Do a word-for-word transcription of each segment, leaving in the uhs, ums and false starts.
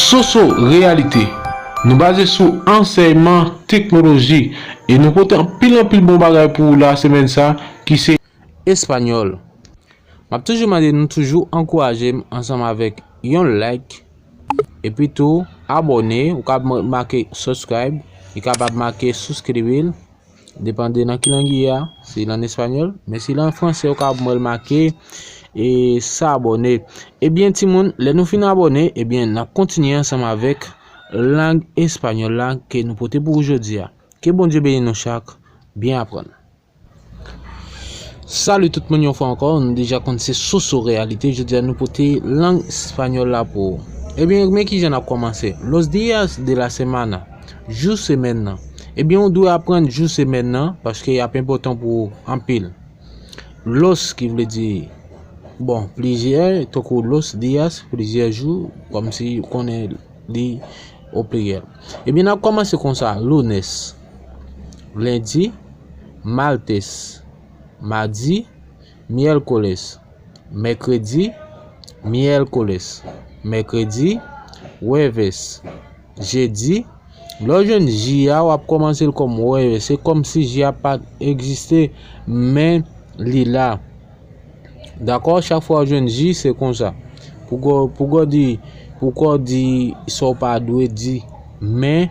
Soso Reyalite. Nou baze sou ansèyman, teknoloji, e nou pote anpil anpil bon bagay pou ou la semèn sa, ki se espanyòl. M ap toujou mande nou toujou ankouraje m ansanm avèk yon like, epi tou abòne, ou ka make subscribe, li kapab make suscribir, depann de nan ki lang li ye a, si l an espanyòl, men si l an fransè, ou ka wè l make e s'abonner. Ebyen, timoun, lè nou fin abòne, ebyen, n ap kontinye ansanm avèk lang espanyòl la ke nou pote pou ou jodi a. Ke Bondye beni nou chak, byen aprann. Salut tout moun yon fwa ankò, nou deja konn se Soso Reyalite, jodi a nou pote lang espanyòl la pou ou. Ebyen, men kijan n ap kòmanse. Los días de la semana, jou semèn nan. Ebyen, ou dwe aprann jou semèn nan, paske y ap enpòtan pou ou anpil. Los ki vle di, bon, plizyè, tankou los días, plizyè jou, kòmsi ou konnen li o pleyèl. Ebyen, n ap kòmanse konsa, lunes, lendi, martes, madi, miércoles, mèkredi, miércoles, mèkredi, jueves, jedi. Lè w jwenn ji a, w ap kòmanse l kòm jueves. Se kòmsi ji a pa t egziste, men li la. Dakò? Chak fwa w jwenn ji, se konsa. Pou kò, pou kò di, pou kò di sa w pa dwe di, men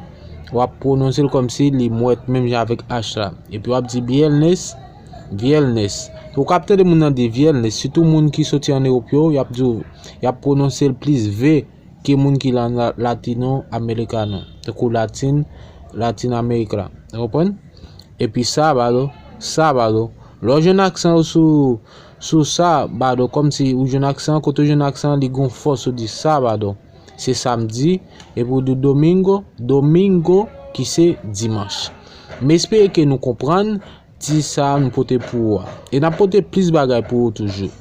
w ap pwononse l kòmsi li mwèt, menm jan avèk H la. Epi w ap di viernes, viernes. Ou ka ap tande moun nan di viernes, sitou moun ki soti ann Ewòp yo, y ap di w, y ap pwononse l plis V ke moun ki la, la, latino americano, tankou latin, Latin Amerik la. Ou konprann? Epi sábado, sábado. Lè w jwenn aksan yo sou, sou sábado, kòmsi ou jwenn aksan, kote w jwenn aksan, li gon fòs ou di sábado. Se samdi, epi w di domingo, domingo, ki se dimanch. M espere ke nou konprann ti sa a nou pote pou ou a. E n ap pote plis bagay pou ou toujou.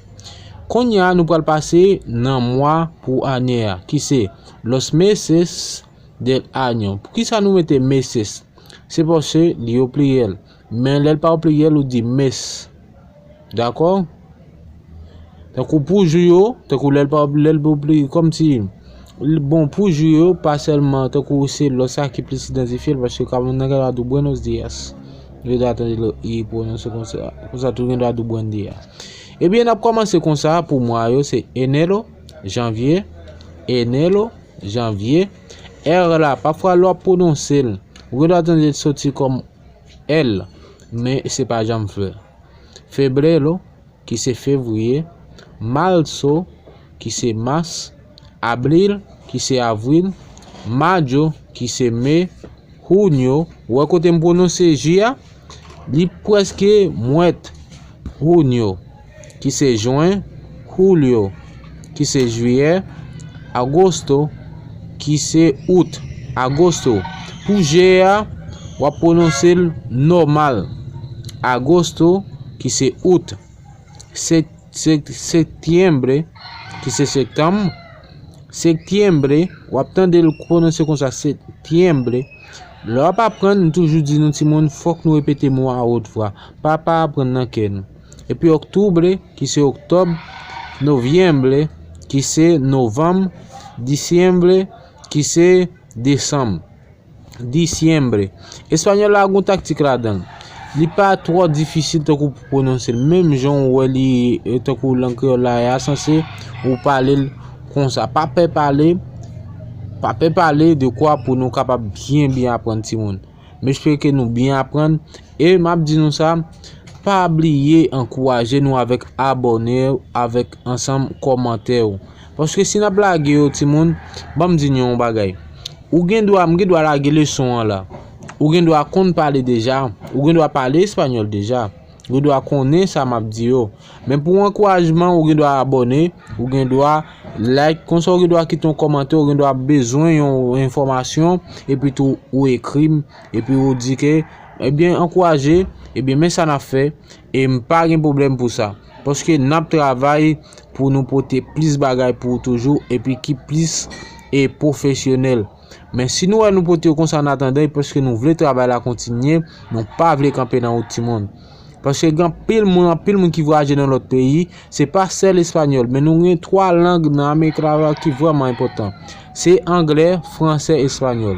Kounye a, nou pral pase nan mwa pou ane a, ki se los meses del año. Poukisa nou mete meses? Se paske li o pleyèl. Men lè l pa o pleyèl, ou di mes. Dakò? Tankou pou jou yo, tankou lè l pa, lè l o pleyèl, kòmsi, bon, pou jou yo, pa sèlman, tankou se lòt sa ki plis idantifye l, paske ka moun nan gen dwa di w buenos días. Yo dwe atann li pwononse konsa, konsa tou gen dwa di w buen dia. Ebyen, n ap kòmanse konsa pou mwa yo, se enero, janvye, enero, janvye. R la, pafwa lè w ap pwononse l, ou gen dwa tande l soti kòm L, men se pa janm fè. Febrero, ki se fevriye, marzo, ki se mas, abril, ki se avril, mayo, ki se me, junio, ou wè kote m pwononse J a, li prèske mwèt, junio, ki se jwen, julio, ki se jiyè, agosto, ki se out, agosto. Pou G a, w ap pwononse l nòmal. Agosto, ki se out. Se, se, septiembre, ki se septanm. Septiembre, w ap tande l pwononse konsa, septiembre. Lè w ap aprann, m toujou di nou timoun, fòk nou repete mo a a wot vwa. Pa, pa aprann nan kè nou. Epi octubre, ki se oktòb, noviembre, ki se novanm, diciembre, ki se desanm. Diciembre. Espanyòl la gon taktik ladan l. Li pa twò difisil tankou pou pwononse l. Menm jan w wè li, eh, tankou lang kreyòl la ye a, sanse ou pale l konsa. Pa pè pale, pa pè pale de kwa pou nou kapab byen, byen aprann timoun. M espere ke nou byen aprann. E m ap di nou sa, pa bliye ankouraje nou avèk abòne w, avèk ansanm kòmantè w. Paske si n ap lage yo, timoun, ban m di nou yon bagay. Ou gen dwa, m gen dwa lage leson an la. Ou gen dwa konn pale deja. Ou gen dwa pale espanyòl deja. Ou gen dwa konnen sa m ap di yo. Men pou ankourajman, ou gen dwa abòne, ou gen dwa like, konsa ou gen dwa kite yon kòmantè, ou gen dwa bezwen yon enfòmasyon, epi tou ou ekri m, epi ou di ke, ebyen, ankouraje, ebyen, men sa n ap fè, e m pa gen pwoblèm pou sa. Paske n ap travay pou nou pote plis bagay pou ou toujou, epi ki plis e pwofesyonèl. Men si nou wè nou pote yo konsa an atandan, e paske nou vle travay la kontinye, nou pa vle kanpe nan wout timoun. Paske gen anpil moun, anpil moun ki vwayaje nan lòt peyi, se pa sèl espanyòl, men nou gen twa lang nan Amerik Latina ki vrèman enpòtan. Se anglè, fransè, espanyòl.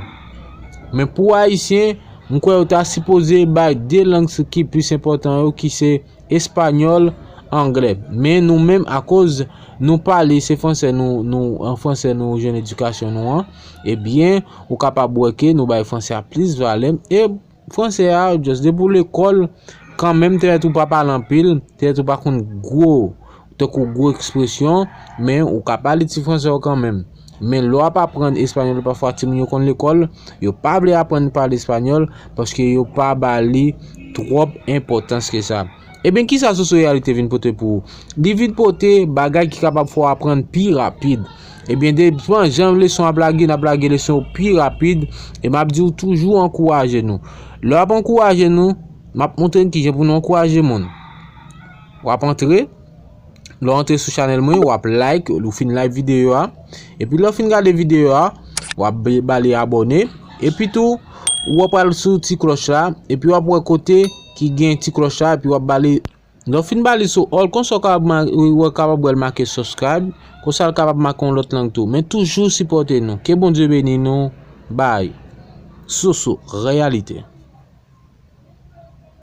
Men pou ayisyen, m kwè yo ta sipoze bay de lang ki plis enpòtan yo, ki se espanyòl, anglè. Men nou menm, akoz nou pale se fransè, nou, nou, an fransè nou jwenn edikasyon nou an, ebyen, ou kapab wè ke nou bay fransè a plis valè. E fransè a, just depi w lekòl, kanmenm, te mèt ou pa pale anpil, te mèt ou pa konn gwo, tankou gwo ekspresyon, men ou ka pale ti fransè w kanmenm. Men lè w ap aprann espanyòl, pafwa timoun yo konn lekòl, yo pa vle aprann pale espanyòl, paske yo pa ba li twòp enpòtans ke sa. Ebyen, kisa Soso Reyalite vin pote pou ou? Li vin pote bagay ki kapab fè w aprann pi rapid. Ebyen, depan jan leson ap lage, n ap lage leson yo pi rapid, e m ap di w toujou ankouraje nou. Lè w ap ankouraje nou, m ap montre n kijan pou nou ankouraje moun. W ap antre, lè w antre sou chanèl mwen, w ap like, ou fin like videyo a. Epi lè w fin gade videyo a, w ap be- ba li abòne. Epi tou, w ap al sou ti klòch la, epi w ap wè kote ki gen ti klòch la, epi w ap ba li. Lè w fin ba li sou all, konsa w kapab ma- w kapab wè l make subscribe, konsa l kapab make yon lòt lang tou. Men toujou sipòte nou. Ke Bondye beni nou. Bye. Soso Reyalite.